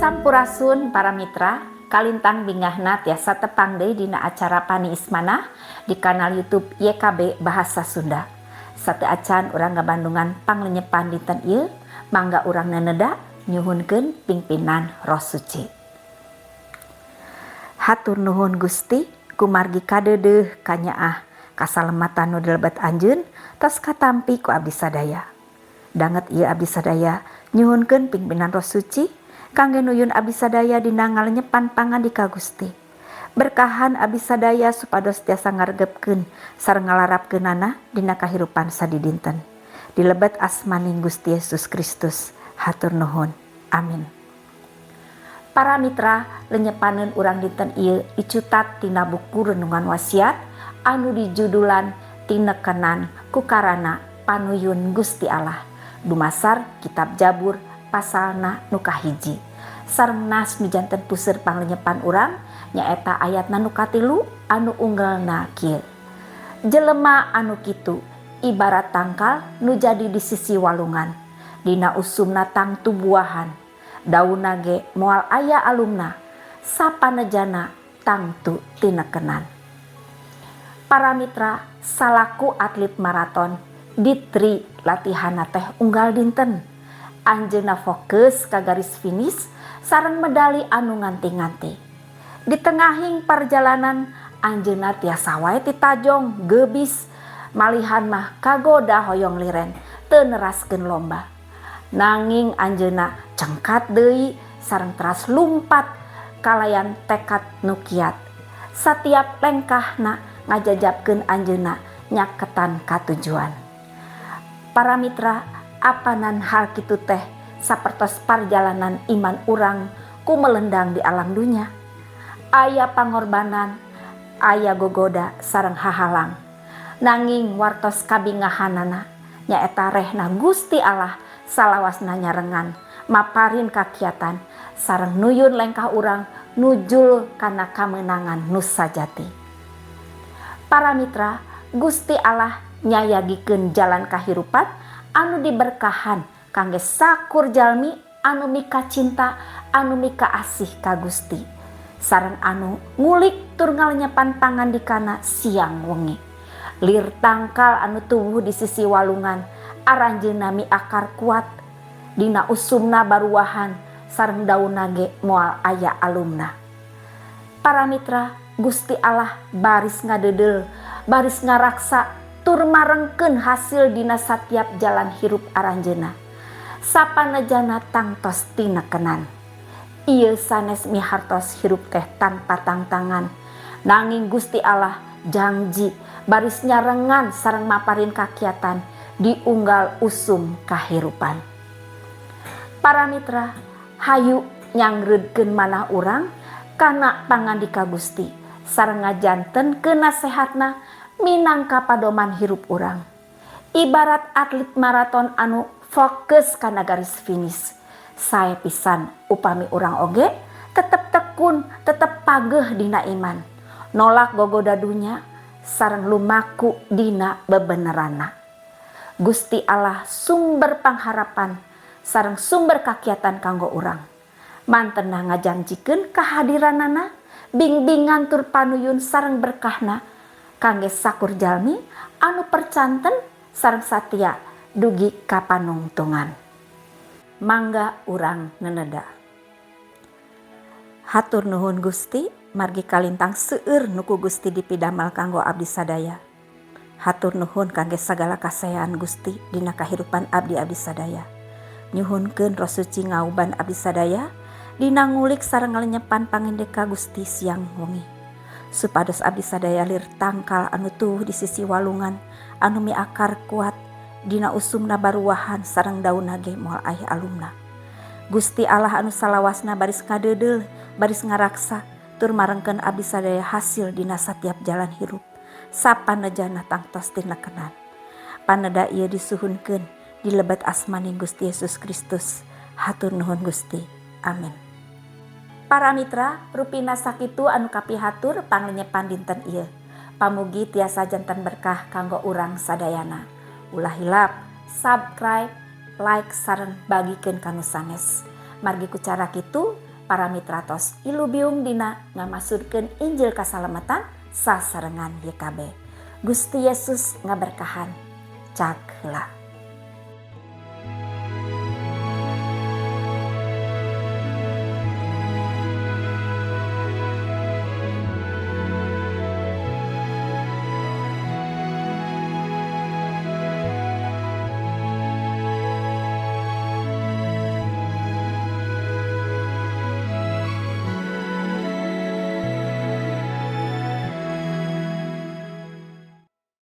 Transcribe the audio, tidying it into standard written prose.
Sampurasun, para mitra. Kalintang bingahna tiasa tepang deui dina acara Paniis Manah di kanal YouTube YKB Bahasa Sunda. Sateuacan urang ngabandungan panglenyepan dinten ieu, mangga urang neneda nyuhunkeun pimpinan Roh Suci. Hatur nuhun, Gusti, kumargi kadeudeuh kanyaah kasalamatan nu dilebet anjeun tos katampi ku abdi sadaya. Danget ieu abdi sadaya nyuhunkeun pimpinan Roh Suci kangge nuyun abdi sadaya dina ngalenyepan pangandika Gusti. Berkahan abdi sadaya supados tiasa ngaregepkeun sareng ngalarapkeunana dina kahirupan sadidinten. Dilebet asmaning Gusti Yesus Kristus. Hatur nuhun. Amin. Para mitra, lenyepaneun urang dinten ieu dicutat tina buku Renungan Wasiat anu dijudulan Tinekenan Kukarana Panuyun Gusti Allah. Dumasar Kitab Jabur pasalna nu kahiji. Sareng nas nu janten puseur panglenyepan urang nyaeta ayatna nu katilu anu unggelna kieu. Jelema anu kitu ibarat tangkal nu jadi di sisi walungan. Dina usumna tangtu buahan. Daunna ge moal aya alumna. Sapanejana tangtu tinekenan. Para mitra, salaku atlet maraton, Detri latihanna teh unggal dinten. Anjeunna fokus ka garis finish sareng medali anu nganti-nganti. Di tengahing perjalanan anjeunna tiasa wae titajong, gebis, malihan mah kagoda hoyong liren teu neraskeun lomba. Nanging anjeunna cengkat deui sareng teras lumpat kalayan tekad nu kiat. Satiap lengkahna ngajajabkeun anjeunna nyaketan ka tujuan. Para mitra, apanan hal kitu teh sapertos parjalanan iman urang ku melendang di alam dunya. Aya pangorbanan, aya gogoda sareng hahalang. Nanging wartos kabingahanana nyaeta rehna Gusti Allah salawasna nyarengan, maparin kakiatan sareng nuyun lengkah urang nujul kana kamenangan nu sajati. Para mitra, Gusti Allah nyayagikeun jalan kahirupan anu diberkahan kangge sakur jalmi anu mika cinta, anu mika asih ka Gusti, sareng anu ngulik tur ngalenyepan pangandikana siang wengi. Lir tangkal anu tuwuh di sisi walungan, aranjeunna miakar kuat, dina usumna baruahan sareng daunna ge moal aya alumna. Para mitra, Gusti Allah baris ngadeudeuh, baris ngaraksa tur marengkeun hasil dina satiap jalan hirup aranjeunna. Sapanejana tangtos tinekenan. Ieu sanes mihartos hirup teh tanpa tangtangan. Nanging Gusti Allah janji baris nyarengan sareng maparin kakiatan di unggal usum kahirupan. Para mitra, hayu nyangreudkeun manah urang kana pangandika Gusti sareng ngajantenkeun nasehatna minangka padoman hirup urang. Ibarat atlet maraton anu fokus kana garis finish. Sae pisan upami urang oge tetep tekun, tetep pageh dina iman. Nolak gogoda dunya sareng lumaku dina bebeneranna. Gusti Allah sumber pangharapan sareng sumber kakiatan kanggo urang. Mantena ngajanjikeun kahadiranana, bimbingan tur panuyun sareng berkahna kangge sakur jalmi anu percanten sareng satia dugi ka panungtungan. Mangga urang neneda. Hatur nuhun, Gusti, margi kalintang seueur nu ku Gusti dipidamel kanggo abdi sadaya. Hatur nuhun kangge sagala kasaean Gusti dina kahirupan abdi-abdi sadaya. Nyuhunkeun Roh Suci ngauban abdi sadaya dina ngulik sareng ngalenyepan pangandika Gusti siang wengi. Supados abdi sadaya lir tangkal anu tuwuh di sisi walungan anu miakar kuat, dina usumna baruahan sareng daunna ge moal aya alumna. Gusti Allah anu salawasna baris ngadeudeuh, baris ngaraksa tur marengkeun abdi sadaya hasil dina satiap jalan hirup. Sapanejana tangtos tinekenan. Paneda ieu disuhunkeun di lebet asmaning Gusti Yesus Kristus. Hatur nuhun, Gusti. Amin. Para mitra, rupina sakitu anu kapihatur panglenyepan dinten ieu. Pamugi tiasa janten berkah kanggo urang sadayana. Ulah hilap subscribe, like sareng bagikeun ka nu sanes. Margi ku cara kitu Para mitra tos ilubiung dina ngamasudkeun Injil kasalamatan sasarengan YKB. Gusti Yesus ngaberkahan. Cak heula.